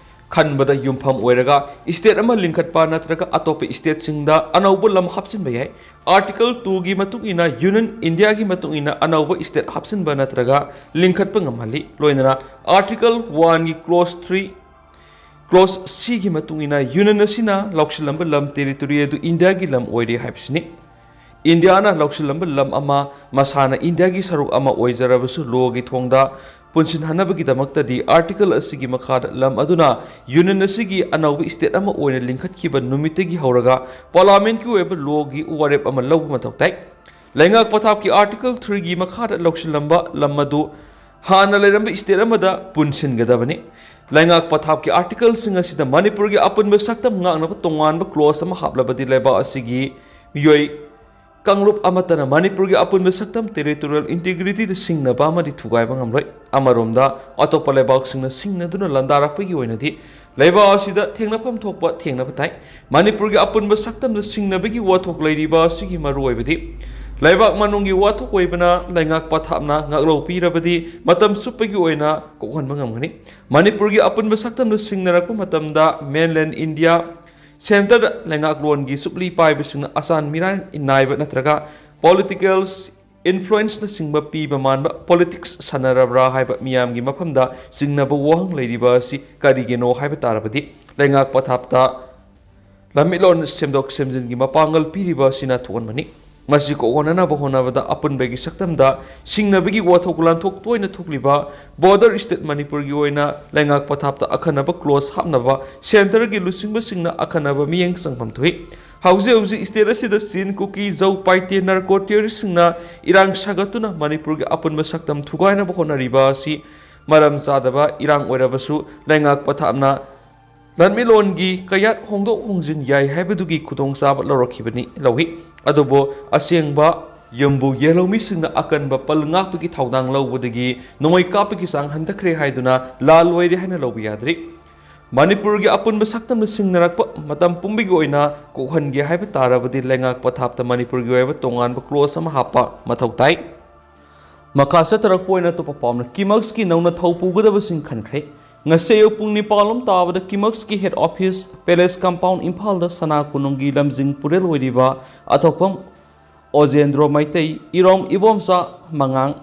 ꯈꯟꯕꯗ ꯌꯨꯝꯐꯝ ꯑꯣꯏꯔꯒ state ꯑꯃ ꯂꯤꯡꯈꯠꯄ ꯅꯠꯇ꯭ꯔꯒ ꯑꯇꯣꯞꯄ stateꯁꯤꯡꯗ ꯑꯅꯧꯕ ꯂꯝ ꯍꯥꯞꯆꯤꯟꯕ ꯌꯥꯏ꯫ Article twoꯒꯤ ꯃꯇꯨꯡ ꯏꯟꯅ Union Indiaꯒꯤ ꯃꯇꯨꯡ ꯏꯟꯅ ꯑꯅꯧꯕ state ꯍꯥꯞꯆꯤꯟꯕ ꯅꯠꯇ꯭ꯔꯒ ꯂꯤꯡꯈꯠꯄ ꯉꯝꯍꯜꯂꯤ꯫ ꯂꯣꯏꯅꯅ Article oneꯒꯤ clause three, clause Cꯒꯤ ꯃꯇꯨꯡ ꯏꯟꯅ Union ꯑꯁꯤꯅ ꯂꯧꯁꯤꯜꯂꯝꯕ ꯂꯝ territory ꯑꯗꯨ Indiaꯒꯤ ꯂꯝ ꯑꯣꯏꯔꯦ ꯍꯥꯏꯕꯁꯤꯅꯤ꯫ Indiaꯅ ꯂꯧꯁꯤꯜꯂꯝꯕ ꯂꯝ ꯑꯃ ꯃꯁꯥꯅ Indiaꯒꯤ ꯁꯔꯨꯛ ꯑꯃ ꯑꯣꯏꯖꯔꯕꯁꯨ lawꯒꯤ ꯊꯣꯡꯗ ꯄꯨꯟꯁꯤꯟꯍꯟꯅꯕꯒꯤꯗꯃꯛꯇꯗꯤ ꯑꯥꯔꯇꯤꯀꯜ ꯑꯁꯤꯒꯤ ꯃꯈꯥꯗ ꯂꯝ ꯑꯗꯨꯅ ꯌꯨꯅꯤꯌꯟ ꯑꯁꯤꯒꯤ ꯑꯅꯧꯕ ꯁ꯭ꯇꯦꯠ ꯑꯃ ꯑꯣꯏꯅ ꯂꯤꯡꯈꯠꯈꯤꯕ ꯅꯨꯃꯤꯠꯇꯒꯤ ꯍꯧꯔꯒ ꯄꯥꯔꯂꯤꯌꯥꯃꯦꯟꯠꯀꯤ ꯑꯣꯏꯕ ꯂꯣꯒꯤ ꯋꯥꯔꯦꯞ ꯑꯃ ꯂꯧꯕ ꯃꯊꯧ ꯇꯥꯏ꯫ ꯂꯩꯉꯥꯛ ꯄꯊꯥꯞꯀꯤ ꯑꯥꯔꯇꯤꯀꯜ ꯊ꯭ꯔꯤꯒꯤ ꯃꯈꯥꯗ ꯂꯧꯁꯤꯜꯂꯝꯕ ꯂꯝ ꯑꯗꯨ ꯍꯥꯟꯅ ꯂꯩꯔꯝꯕ ꯁ꯭ꯇꯦꯠ ꯑꯃꯗ ꯄꯨꯟꯁꯤꯟꯒꯗꯕꯅꯤ꯫ ꯂꯩꯉꯥꯛ ꯄꯊꯥꯞꯀꯤ ꯑꯥꯔꯇꯤꯀꯜꯁꯤꯡ ꯑꯁꯤꯗ ꯃꯅꯤꯄꯨꯔꯒꯤ ꯑꯄꯨꯟꯕ ꯁꯛꯇꯝ ꯉꯥꯛꯅꯕ ꯇꯣꯉꯥꯟꯕ ꯀ꯭ꯂꯣꯖ ꯑꯃ ꯍꯥꯞꯂꯕꯗꯤ ꯂꯩꯕꯥꯛ ꯑꯁꯤꯒꯤ ꯃꯤꯑꯣꯏ ꯀꯥꯡꯂꯨꯞ ꯑꯃꯠꯇꯅ ꯃꯅꯤꯄꯨꯔꯒꯤ ꯑꯄꯨꯟꯕ ꯁꯛꯇꯝ, territorial integrityꯗ ꯁꯤꯡꯅꯕ ꯑꯃꯗꯤ ꯊꯨꯒꯥꯏꯕ ꯉꯝꯂꯣꯏ꯫ ꯑꯃꯔꯣꯝꯗ, ꯑꯇꯣꯞꯄ ꯂꯩꯕꯥꯛꯁꯤꯡꯅ ꯁꯤꯡꯅꯗꯨꯅ ꯂꯥꯟꯗꯥꯔꯛꯄꯒꯤ ꯑꯣꯏꯅꯗꯤ ꯂꯩꯕꯥꯛ ꯑꯁꯤꯗ ꯊꯦꯡꯅꯐꯝ ꯊꯣꯛꯄ ꯊꯦꯡꯅꯕ ꯇꯥꯏ꯫ ꯃꯅꯤꯄꯨꯔꯒꯤ ꯑꯄꯨꯟꯕ ꯁꯛꯇꯝꯗ ꯁꯤꯡꯅꯕꯒꯤ ꯋꯥꯊꯣꯛ ꯂꯩꯔꯤꯕ ꯑꯁꯤꯒꯤ ꯃꯔꯨꯑꯣꯏꯕꯗꯤ, ꯂꯩꯕꯥꯛ ꯃꯅꯨꯡꯒꯤ ꯋꯥꯊꯣꯛ ꯑꯣꯏꯕꯅ ꯂꯩꯉꯥꯛ ꯄꯊꯥꯞꯅ ꯉꯥꯛꯂꯧ ꯄꯤꯔꯕꯗꯤ ꯃꯇꯝ ꯆꯨꯞꯄꯒꯤ ꯑꯣꯏꯅ ꯀꯣꯛꯍꯟꯕ ꯉꯝꯒꯅꯤ꯫ ꯃꯅꯤꯄꯨꯔꯒꯤ ꯑꯄꯨꯟꯕ ꯁꯛꯇꯝꯗ ꯁꯤꯡꯅꯔꯛꯄ ꯃꯇꯝꯗ mainland India, centreꯗ ꯂꯩꯉꯥꯛꯂꯣꯟꯒꯤ ꯆꯨꯞꯂꯤ ꯄꯥꯏꯕꯁꯤꯡꯅ ꯑꯆꯥꯟ ꯃꯤꯔꯥꯏ ꯅꯥꯏꯕ ꯅꯠꯇ꯭ꯔꯒ political influenceꯅꯆꯤꯡꯕ ꯄꯤꯕ ꯃꯥꯟꯕ politics ꯁꯥꯟꯅꯔꯕ꯭ꯔꯥ ꯍꯥꯏꯕ ꯃꯤꯌꯥꯝꯒꯤ ꯃꯐꯝꯗ ꯆꯤꯡꯅꯕ ꯋꯥꯍꯪ ꯂꯩꯔꯤꯕ ꯑꯁꯤ ꯀꯔꯤꯒꯤꯅꯣ ꯍꯥꯏꯕ ꯇꯥꯔꯕꯗꯤ, ꯂꯩꯉꯥꯛ ꯄꯊꯥꯞꯇ ꯂꯝꯃꯤꯠꯂꯣꯟ ꯁꯦꯝꯗꯣꯛ ꯁꯦꯝꯖꯤꯟꯒꯤ ꯃꯄꯥꯡꯒꯜ ꯄꯤꯔꯤꯕ ꯑꯁꯤꯅ ꯊꯣꯛꯍꯟꯕꯅꯤ꯫ ꯃꯁꯤ ꯀꯣꯛꯍꯟꯅꯅꯕ ꯍꯣꯠꯅꯕꯗ ꯑꯄꯨꯟꯕꯒꯤ ꯁꯛꯇꯝꯗ ꯁꯤꯡꯅꯕꯒꯤ ꯋꯥꯊꯣꯛ ꯂꯥꯟꯊꯣꯛ ꯇꯣꯏꯅ ꯊꯣꯛꯂꯤꯕ border state ꯃꯅꯤꯄꯨꯔꯒꯤ ꯑꯣꯏꯅ ꯂꯩꯉꯥꯛ ꯄꯊꯥꯞꯇ ꯑꯈꯟꯅꯕ ꯀ꯭ꯂꯣꯖ ꯍꯥꯞꯅꯕ ꯁꯦꯟꯇꯔꯒꯤ ꯂꯨꯆꯤꯡꯕꯁꯤꯡꯅ ꯑꯈꯟꯅꯕ ꯃꯤꯠꯌꯦꯡ ꯆꯪꯐꯝ ꯊꯣꯛꯏ꯫ ꯍꯧꯖꯤꯛ ꯍꯧꯖꯤꯛ ꯁ꯭ꯇꯦꯠ ꯑꯁꯤꯗ ꯆꯤꯟ, ꯀꯨꯀꯤ, ꯖꯧ, ꯄꯥꯏꯇꯦ narco terroristꯁꯤꯡꯅ ꯏꯔꯥꯡ ꯁꯥꯒꯠꯇꯨꯅ ꯃꯅꯤꯄꯨꯔꯒꯤ ꯑꯄꯨꯟꯕ ꯁꯛꯇꯝ ꯊꯨꯒꯥꯏꯅꯕ ꯍꯣꯠꯅꯔꯤꯕ ꯑꯁꯤ ꯃꯔꯝ ꯆꯥꯗꯕ ꯏꯔꯥꯡ ꯑꯣꯏꯔꯕꯁꯨ ꯂꯩꯉꯥꯛ ꯄꯊꯥꯞꯅ ꯂꯥꯟꯃꯤꯂꯣꯟꯒꯤ ꯀꯌꯥꯠ ꯍꯣꯡꯗꯣꯛ ꯍꯣꯡꯖꯤꯟ ꯌꯥꯏ ꯍꯥꯏꯕꯗꯨꯒꯤ ꯈꯨꯗꯣꯡꯆꯥꯕ ꯂꯧꯔꯛꯈꯤꯕꯅꯤ, ꯂꯧꯏ꯫ ꯑꯗꯨꯕꯨ ꯑꯁꯦꯡꯕ ꯌꯨꯝꯕꯨ ꯌꯦꯜꯍꯧꯃꯤꯁꯤꯡꯅ ꯑꯀꯟꯕ ꯄꯜ ꯉꯥꯛꯄꯒꯤ ꯊꯧꯗꯥꯡ ꯂꯧꯕꯗꯒꯤ ꯅꯣꯡꯃꯩ ꯀꯥꯞꯄꯒꯤ ꯆꯥꯡ ꯍꯟꯊꯈ꯭ꯔꯦ ꯍꯥꯏꯗꯨꯅ ꯂꯥꯜ ꯑꯣꯏꯔꯦ ꯍꯥꯏꯅ ꯂꯧꯕ ꯌꯥꯗ꯭ꯔꯤ꯫ ꯃꯅꯤꯄꯨꯔꯒꯤ ꯑꯄꯨꯟꯕ ꯁꯛꯇꯝꯗ ꯁꯤꯡꯅꯔꯛꯄ ꯃꯇꯝ ꯄꯨꯝꯕꯒꯤ ꯑꯣꯏꯅ ꯀꯣꯛꯍꯟꯒꯦ ꯍꯥꯏꯕ ꯇꯥꯔꯕꯗꯤ ꯂꯩꯉꯥꯛ ꯄꯊꯥꯞꯇ ꯃꯅꯤꯄꯨꯔꯒꯤ ꯑꯣꯏꯕ ꯇꯣꯉꯥꯟꯕ ꯀ꯭ꯂꯣꯖ ꯑꯃ ꯍꯥꯞꯄ ꯃꯊꯧ ꯇꯥꯏ꯫ ꯃꯈꯥ ꯆꯠꯊꯔꯛꯄ ꯑꯣꯏꯅ ꯑꯇꯣꯞꯄ ꯄꯥꯎꯅ ꯀꯤꯃꯛꯁꯀꯤ ꯅꯧꯅ ꯊꯧ ꯄꯨꯒꯗꯕꯁꯤꯡ ꯈꯟꯈ꯭ꯔꯦ꯫ ꯉꯁꯤ ꯑꯌꯨꯛ ꯄꯨꯡ ꯅꯤꯄꯥꯜ ꯂꯣꯝ ꯇꯥꯕꯗ ꯀꯤꯃꯛꯁꯀꯤ head office Palace compound ꯏꯝꯐꯥꯜꯗ ꯁꯅꯥ ꯀꯣꯅꯨꯡꯒꯤ ꯂꯝꯖꯤꯡ ꯄꯨꯔꯦꯜ ꯑꯣꯏꯔꯤꯕ ꯑꯊꯣꯛꯐꯝ ꯑꯣꯖꯦꯟꯗ꯭ꯔꯣ ꯃꯩꯇꯩ, ꯏꯔꯣꯝ ꯏꯕꯣꯝꯆꯥ ꯃꯉꯥꯡ,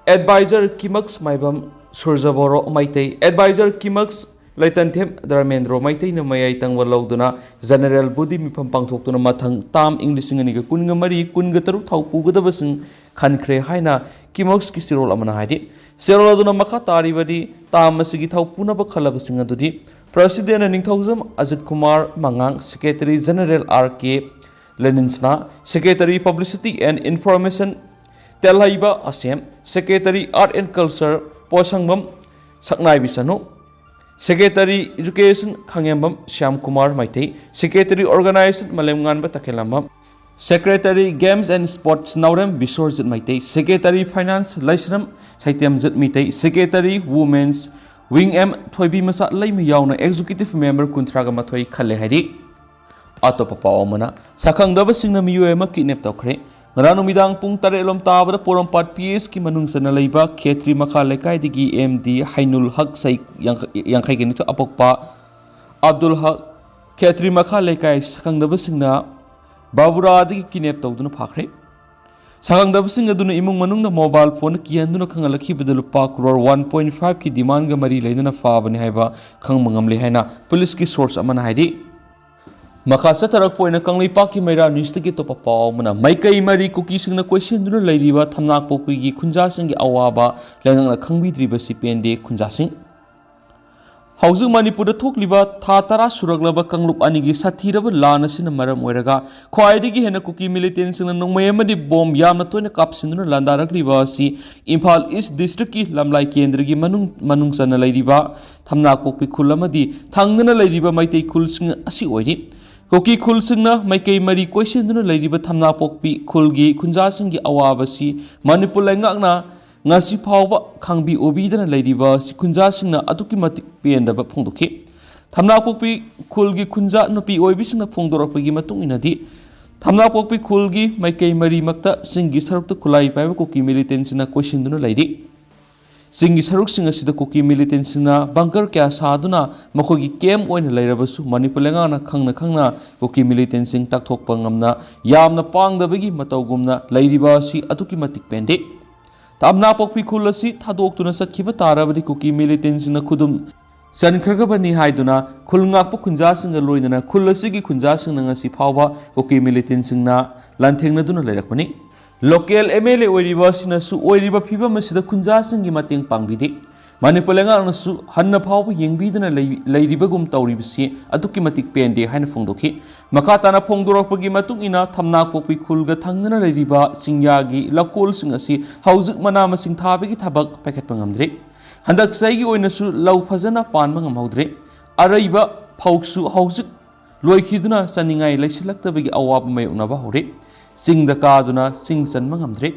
advisor ꯀꯤꯃꯛꯁ ꯃꯥꯏꯕꯝ ꯁꯨꯔꯖꯕꯣꯔꯣ ꯃꯩꯇꯩ, advisor ꯀꯤꯃꯛꯁ ꯂꯩꯇꯟꯊꯦꯝ ꯙꯔꯃꯦꯟꯗ꯭ꯔꯣ ꯃꯩꯇꯩꯅ ꯃꯌꯥꯏ ꯇꯪꯕ ꯂꯧꯗꯨꯅ general body ꯃꯤꯐꯝ ꯄꯥꯡꯊꯣꯛꯇꯨꯅ ꯃꯊꯪ ꯇꯥꯝ ꯏꯪ ꯂꯤꯁꯤꯡ ꯑꯅꯤꯒ ꯀꯨꯟꯒ ꯃꯔꯤ ꯀꯨꯟꯒ ꯇꯔꯨꯛ ꯊꯧ ꯄꯨꯒꯗꯕꯁꯤꯡ ꯈꯟꯈ꯭ꯔꯦ ꯍꯥꯏꯅ ꯀꯤꯃꯛꯁꯀꯤ ꯆꯦꯔꯣꯜ ꯑꯃꯅ ꯍꯥꯏꯔꯤ꯫ ꯆꯦꯔꯣꯜ ꯑꯗꯨꯅ ꯃꯈꯥ ꯇꯥꯔꯤꯕꯗꯤ, ꯇꯥꯝ ꯑꯁꯤꯒꯤ ꯊꯧ ꯄꯨꯅꯕ ꯈꯜꯂꯕꯁꯤꯡ ꯑꯗꯨꯗꯤ President Ningthoujam Ajit Kumar ꯃꯉꯥꯡ, Secretary General R K ꯂꯦꯅꯤꯟꯁꯅꯥ, Secretary Publicity and Information ꯇꯦꯜꯍꯩꯕ ꯑꯁꯦꯝ, Secretary Art and Culture ꯄꯣꯁꯪꯕꯝ ꯁꯛꯅꯥꯏꯕꯤ ꯁꯅꯨ, Secretary Education ꯈꯥꯉꯦꯝꯕꯝ Shyam Kumar Meitei, Secretary Organization ꯃꯥꯂꯦꯝꯉꯥꯟꯕ ꯇꯈꯦꯜꯂꯝꯕꯝ, Secretary Games and Sports Naorem ꯕꯤꯁ꯭ꯋꯔꯖꯤꯠ Meitei, Secretary Finance ꯂꯩꯁ꯭ꯔꯝ ꯁꯩꯇꯦꯝꯖꯤꯠ Meitei, Secretary Women's Wing M ꯊꯣꯏꯕꯤ ꯃꯆꯥ ꯂꯩꯃ ꯌꯥꯎꯅ Executive Member ꯀꯨꯟꯊ꯭ꯔꯥꯒ ꯃꯥꯊꯣꯏ ꯈꯜꯂꯦ ꯍꯥꯏꯔꯤ꯫ ꯑꯇꯣꯞꯄ ꯄꯥꯎ ꯑꯃꯅ, ꯁꯛꯈꯪꯗꯕꯁꯤꯡꯅ ꯃꯤꯑꯣꯏ ꯑꯃ ꯀꯤꯗꯅꯦꯞ ꯇꯧꯈ꯭ꯔꯦ꯫ ꯉꯔꯥꯡ ꯅꯨꯃꯤꯗꯥꯡ ꯄꯨꯡ ꯇꯔꯦꯠ ꯂꯣꯝ ꯇꯥꯕꯗ ꯄꯣꯔꯣꯝꯄꯥꯠ ꯄꯤ ꯑꯦꯁꯀꯤ ꯃꯅꯨꯡ ꯆꯟꯅ ꯂꯩꯕ ꯈꯦꯇ꯭ꯔꯤ ꯃꯈꯥ ꯂꯩꯀꯥꯏꯗꯒꯤ ꯑꯦꯝ ꯗꯤ ꯍꯩꯅꯨꯜ ꯍꯛ ꯆꯍꯤ ꯌꯥꯡꯈꯩ, ꯌꯥꯡꯈꯩꯒ ꯅꯤꯊꯣꯏ ꯑꯄꯣꯛꯄ ꯑꯕꯗꯨꯜ ꯍꯛ, ꯈꯦꯇ꯭ꯔꯤ ꯃꯈꯥ ꯂꯩꯀꯥꯏ ꯁꯛꯈꯪꯗꯕꯁꯤꯡꯅ ꯕꯥꯕꯨꯔꯥꯗꯒꯤ ꯀꯤꯗꯅꯦꯞ ꯇꯧꯗꯨꯅ ꯐꯥꯈ꯭ꯔꯦ꯫ ꯁꯛꯈꯪꯗꯕꯁꯤꯡ ꯑꯗꯨꯅ ꯏꯃꯨꯡ ꯃꯅꯨꯡꯗ ꯃꯣꯕꯥꯏꯜ ꯐꯣꯟ ꯀꯤꯍꯟꯗꯨꯅ ꯈꯪꯍꯜꯂꯛꯈꯤꯕꯗ ꯂꯨꯄꯥ ꯀ꯭ꯔꯣꯔ ꯋꯥꯟ ꯄꯣꯏꯟ ꯐꯥꯏꯚꯀꯤ ꯗꯤꯃꯥꯟꯒ ꯃꯔꯤ ꯂꯩꯅꯅ ꯐꯥꯕꯅꯤ ꯍꯥꯏꯕ ꯈꯪꯕ ꯉꯝꯂꯦ ꯍꯥꯏꯅ ꯄꯨꯂꯤꯁꯀꯤ ꯁꯣꯔꯁ ꯑꯃꯅ ꯍꯥꯏꯔꯤ꯫ ꯃꯈꯥ ꯆꯠꯊꯔꯛꯄ ꯑꯣꯏꯅ ꯀꯪꯂꯩꯄꯥꯛꯀꯤ ꯃꯩꯔꯥ ꯅ꯭ꯌꯨꯁꯇꯒꯤ ꯑꯇꯣꯞꯄ ꯄꯥꯎ ꯑꯃꯅ, ꯃꯥꯏꯀꯩ ꯃꯔꯤ ꯀꯨꯀꯤꯁꯤꯡꯅ ꯀꯣꯏꯁꯤꯟꯗꯨꯅ ꯂꯩꯔꯤꯕ ꯊꯝꯅꯥꯄꯣꯛꯄꯤꯒꯤ ꯈꯨꯟꯖꯥꯁꯤꯡꯒꯤ ꯑꯋꯥꯕ ꯂꯩꯉꯥꯛꯅ ꯈꯪꯕꯤꯗ꯭ꯔꯤꯕꯁꯤ ꯄꯦꯟꯗꯦ ꯈꯨꯟꯖꯥꯁꯤꯡ꯫ ꯍꯧꯖꯤꯛ ꯃꯅꯤꯄꯨꯔꯗ ꯊꯣꯛꯂꯤꯕ ꯊꯥ ꯇꯔꯥ ꯁꯨꯔꯛꯂꯕ ꯀꯥꯡꯂꯨꯞ ꯑꯅꯤꯒꯤ ꯁꯥꯊꯤꯔꯕ ꯂꯥꯟ ꯑꯁꯤꯅ ꯃꯔꯝ ꯑꯣꯏꯔꯒ ꯈ꯭ꯋꯥꯏꯗꯒꯤ ꯍꯦꯟꯅ ꯀꯨꯀꯤ ꯃꯤꯂꯤꯇꯦꯟꯁꯤꯡꯅ ꯅꯣꯡꯃꯩ ꯑꯃꯗꯤ ꯕꯣꯝ ꯌꯥꯝꯅ ꯇꯣꯏꯅ ꯀꯥꯞꯁꯤꯟꯗꯨꯅ ꯂꯥꯟꯗꯥꯔꯛꯂꯤꯕ ꯑꯁꯤ ꯏꯝꯐꯥꯜ ꯏꯁ ꯗꯤꯁꯇ꯭ꯔꯤꯛꯀꯤ ꯂꯝꯂꯥꯏ ꯀꯦꯟꯗ꯭ꯔꯒꯤ ꯃꯅꯨꯡ, ꯃꯅꯨꯡ ꯆꯟꯅ ꯂꯩꯔꯤꯕ ꯊꯝꯅꯥꯄꯣꯛꯄꯤ ꯈꯨꯜ ꯑꯃꯗꯤ ꯊꯪꯅꯅ ꯂꯩꯔꯤꯕ ꯃꯩꯇꯩ ꯈꯨꯜꯁꯤꯡ ꯑꯁꯤ ꯑꯣꯏꯔꯤ꯫ ꯀꯨꯀꯤ ꯈꯨꯜꯁꯤꯡꯅ ꯃꯥꯏꯀꯩ ꯃꯔꯤ ꯀꯣꯏꯁꯤꯟꯗꯨꯅ ꯂꯩꯔꯤꯕ ꯊꯝꯅꯥꯄꯣꯛꯄꯤ ꯈꯨꯜꯒꯤ ꯈꯨꯟꯖꯥꯁꯤꯡꯒꯤ ꯑꯋꯥꯕꯁꯤ ꯃꯅꯤꯄꯨꯔ ꯂꯩꯉꯥꯛꯅ ꯉꯁꯤ ꯐꯥꯎꯕ ꯈꯥꯡꯕꯤ ꯑꯣꯕꯤꯗꯅ ꯂꯩꯔꯤꯕ ꯑꯁꯤ ꯈꯨꯟꯖꯥꯁꯤꯡꯅ ꯑꯗꯨꯛꯀꯤ ꯃꯇꯤꯛ ꯄꯦꯟꯗꯕ ꯐꯣꯡꯗꯣꯛꯈꯤ꯫ ꯊꯝꯅꯥꯄꯣꯛꯄꯤ ꯈꯨꯜꯒꯤ ꯈꯨꯟꯖꯥ ꯅꯨꯄꯤ ꯑꯣꯏꯕꯤꯁꯤꯡꯅ ꯐꯣꯡꯗꯣꯔꯛꯄꯒꯤ ꯃꯇꯨꯡ ꯏꯟꯅꯗꯤ, ꯊꯝꯅꯥꯄꯣꯛꯄꯤ ꯈꯨꯜꯒꯤ ꯃꯥꯏꯀꯩ ꯃꯔꯤꯃꯛꯇ ꯆꯤꯡꯒꯤ ꯁꯔꯨꯛꯇ ꯈꯨꯠꯂꯥꯏ ꯄꯥꯏꯕ ꯀꯨꯀꯤ ꯃꯤꯂꯤꯇꯦꯟꯁꯤꯡꯅ ꯀꯣꯏꯁꯤꯟꯗꯨꯅ ꯂꯩꯔꯤ꯫ ꯆꯤꯡꯒꯤ ꯁꯔꯨꯛꯁꯤꯡ ꯑꯁꯤꯗ ꯀꯨꯀꯤ ꯃꯤꯂꯤꯇꯦꯟꯁꯤꯡꯅ ꯕꯪꯀꯔ ꯀꯌꯥ ꯁꯥꯗꯨꯅ ꯃꯈꯣꯏꯒꯤ ꯀꯦꯝ ꯑꯣꯏꯅ ꯂꯩꯔꯕꯁꯨ, ꯃꯅꯤꯄꯨꯔ ꯂꯩꯉꯥꯛꯅ ꯈꯪꯅ ꯈꯪꯅ ꯀꯨꯀꯤ ꯃꯤꯂꯤꯇꯦꯟꯁꯤꯡ ꯇꯥꯛꯊꯣꯛꯄ ꯉꯝꯅ ꯌꯥꯝꯅ ꯄꯥꯡꯗꯕꯒꯤ ꯃꯇꯧꯒꯨꯝꯅ ꯂꯩꯔꯤꯕ ꯑꯁꯤ ꯑꯗꯨꯛꯀꯤ ꯃꯇꯤꯛ ꯄꯦꯟꯗꯦ꯫ ꯊꯝꯅꯥꯄꯣꯛꯄꯤ ꯈꯨꯜ ꯑꯁꯤ ꯊꯥꯗꯣꯛꯇꯨꯅ ꯆꯠꯈꯤꯕ ꯇꯥꯔꯕꯗꯤ ꯀꯨꯀꯤ ꯃꯤꯂꯤꯇꯦꯟꯁꯤꯡꯅ ꯈꯨꯗꯨꯝ ꯆꯟꯈ꯭ꯔꯒꯕꯅꯤ ꯍꯥꯏꯗꯨꯅ ꯈꯨꯜ ꯉꯥꯛꯄ ꯈꯨꯟꯖꯥꯁꯤꯡꯒ ꯂꯣꯏꯅꯅ ꯈꯨꯜ ꯑꯁꯤꯒꯤ ꯈꯨꯟꯖꯥꯁꯤꯡꯅ ꯉꯁꯤ ꯐꯥꯎꯕ ꯀꯨꯀꯤ ꯃꯤꯂꯤꯇꯦꯟꯁꯤꯡꯅ ꯂꯥꯟꯊꯦꯡꯅꯗꯨꯅ ꯂꯩꯔꯛꯄꯅꯤ꯫ ꯂꯣꯀꯦꯜ ꯑꯦꯝ ꯑꯦꯜ ꯑꯦ ꯑꯣꯏꯔꯤꯕ ꯑꯁꯤꯅꯁꯨ ꯑꯣꯏꯔꯤꯕ ꯐꯤꯕꯝ ꯑꯁꯤꯗ ꯈꯨꯟꯖꯥꯁꯤꯡꯒꯤ ꯃꯇꯦꯡ ꯄꯥꯡꯕꯤꯗꯦ꯫ ꯃꯅꯤꯄꯨꯔ ꯂꯩꯉꯥꯛꯅꯁꯨ ꯍꯟꯅ ꯐꯥꯎꯕ ꯌꯦꯡꯕꯤꯗꯅ ꯂꯩ-, ꯂꯩꯔꯤꯕꯒꯨꯝ ꯇꯧꯔꯤꯕꯁꯤ ꯑꯗꯨꯛꯀꯤ ꯃꯇꯤꯛ ꯄꯦꯟꯗꯦ ꯍꯥꯏꯅ ꯐꯣꯡꯗꯣꯛꯈꯤ꯫ ꯃꯈꯥ ꯇꯥꯅ ꯐꯣꯡꯗꯣꯔꯛꯄꯒꯤ ꯃꯇꯨꯡ ꯏꯟꯅ, ꯊꯝꯅꯥꯄꯣꯛꯄꯤ ꯈꯨꯜꯒ ꯊꯪꯅꯅ ꯂꯩꯔꯤꯕ ꯆꯤꯡꯌꯥꯒꯤ ꯂꯧꯀꯣꯜꯁꯤꯡ ꯑꯁꯤ ꯍꯧꯖꯤꯛ ꯃꯅꯥ ꯃꯁꯤꯡ ꯊꯥꯕꯒꯤ ꯊꯕꯛ ꯄꯥꯏꯈꯠꯄ ꯉꯝꯗ꯭ꯔꯤ꯫ ꯍꯟꯗꯛ ꯆꯍꯤꯒꯤ ꯑꯣꯏꯅꯁꯨ ꯂꯧ ꯐꯖꯅ ꯄꯥꯟꯕ ꯉꯝꯍꯧꯗ꯭ꯔꯦ꯫ ꯑꯔꯩꯕ ꯐꯧꯁꯨ ꯍꯧꯖꯤꯛ ꯂꯣꯏꯈꯤꯗꯨꯅ ꯆꯥꯅꯤꯡꯉꯥꯏ ꯂꯩꯁꯤꯜꯂꯛꯇꯕꯒꯤ ꯑꯋꯥꯕ ꯃꯥꯌꯣꯛꯅꯕ ꯍꯧꯔꯦ꯫ ꯆꯤꯡꯗ ꯀꯥꯗꯨꯅ ꯆꯤꯡ ꯆꯟꯕ ꯉꯝꯗ꯭ꯔꯦ꯫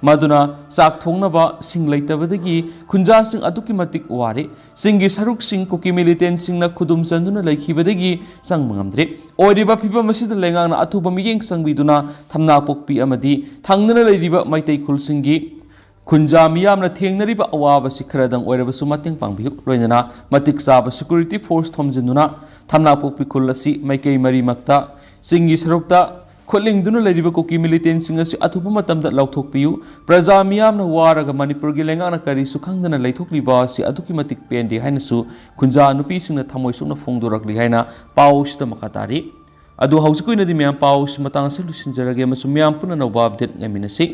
ꯃꯗꯨꯅ ꯆꯥꯛ ꯊꯣꯡꯅꯕ ꯁꯤꯡ ꯂꯩꯇꯕꯗꯒꯤ ꯈꯨꯟꯖꯥꯁꯤꯡ ꯑꯗꯨꯛꯀꯤ ꯃꯇꯤꯛ ꯋꯥꯔꯦ꯫ ꯆꯤꯡꯒꯤ ꯁꯔꯨꯛꯁꯤꯡ ꯀꯨꯀꯤ ꯃꯤꯂꯤꯇꯦꯟꯁꯤꯡꯅ ꯈꯨꯗꯨꯝ ꯆꯟꯗꯨꯅ ꯂꯩꯈꯤꯕꯗꯒꯤ ꯆꯪꯕ ꯉꯝꯗ꯭ꯔꯦ꯫ ꯑꯣꯏꯔꯤꯕ ꯐꯤꯕꯝ ꯑꯁꯤꯗ ꯂꯩꯉꯥꯛꯅ ꯑꯊꯨꯕ ꯃꯤꯠꯌꯦꯡ ꯆꯪꯕꯤꯗꯨꯅ ꯊꯝꯅꯥꯄꯣꯛꯄꯤ ꯑꯃꯗꯤ ꯊꯪꯅꯅ ꯂꯩꯔꯤꯕ ꯃꯩꯇꯩ ꯈꯨꯜꯁꯤꯡꯒꯤ ꯈꯨꯟꯖꯥ ꯃꯤꯌꯥꯝꯅ ꯊꯦꯡꯅꯔꯤꯕ ꯑꯋꯥꯕꯁꯤ ꯈꯔꯗꯪ ꯑꯣꯏꯔꯕꯁꯨ ꯃꯇꯦꯡ ꯄꯥꯡꯕꯤꯌꯨ꯫ ꯂꯣꯏꯅꯅ ꯃꯇꯤꯛ ꯆꯥꯕ ꯁꯦꯀ꯭ꯌꯨꯔꯤꯇꯤ ꯐꯣꯔꯁ ꯊꯣꯝꯖꯤꯟꯗꯨꯅ ꯊꯝꯅꯥꯄꯣꯛꯄꯤ ꯈꯨꯜ ꯑꯁꯤ ꯃꯥꯏꯀꯩ ꯃꯔꯤꯃꯛꯇ ꯆꯤꯡꯒꯤ ꯁꯔꯨꯛꯇ ꯈꯨꯠꯂꯤꯡꯗꯨꯅ ꯂꯩꯔꯤꯕ ꯀꯨꯀꯤ ꯃꯤꯂꯤꯇꯦꯟꯁꯤꯡ ꯑꯁꯤ ꯑꯊꯨꯕ ꯃꯇꯝꯗ ꯂꯧꯊꯣꯛꯄꯤꯌꯨ꯫ ꯄ꯭ꯔꯖꯥ ꯃꯤꯌꯥꯝꯅ ꯋꯥꯔꯒ ꯃꯅꯤꯄꯨꯔꯒꯤ ꯂꯩꯉꯥꯛꯅ ꯀꯔꯤꯁꯨ ꯈꯪꯗꯅ ꯂꯩꯊꯣꯛꯂꯤꯕ ꯑꯁꯤ ꯑꯗꯨꯛꯀꯤ ꯃꯇꯤꯛ ꯄꯦꯟꯗꯦ ꯍꯥꯏꯅꯁꯨ ꯈꯨꯟꯖꯥ ꯅꯨꯄꯤꯁꯤꯡꯅ ꯊꯃꯣꯏ ꯁꯣꯛꯅ ꯐꯣꯡꯗꯣꯔꯛꯂꯤ ꯍꯥꯏꯅ ꯄꯥꯎ ꯑꯁꯤꯗ ꯃꯈꯥ ꯇꯥꯔꯤ꯫ ꯑꯗꯨ ꯍꯧꯖꯤꯛꯀꯤ ꯑꯣꯏꯅꯗꯤ ꯃꯌꯥꯝ ꯄꯥꯎ ꯑꯁꯤ ꯃꯇꯥꯡ ꯑꯁꯤꯗ ꯂꯣꯏꯁꯤꯟꯖꯔꯒꯦ ꯑꯃꯁꯨꯡ ꯃꯌꯥꯝ ꯄꯨꯟꯅ ꯑꯅꯧꯕ ꯑꯞꯗꯦꯠ ꯉꯥꯏꯃꯤꯟꯅꯁꯤ꯫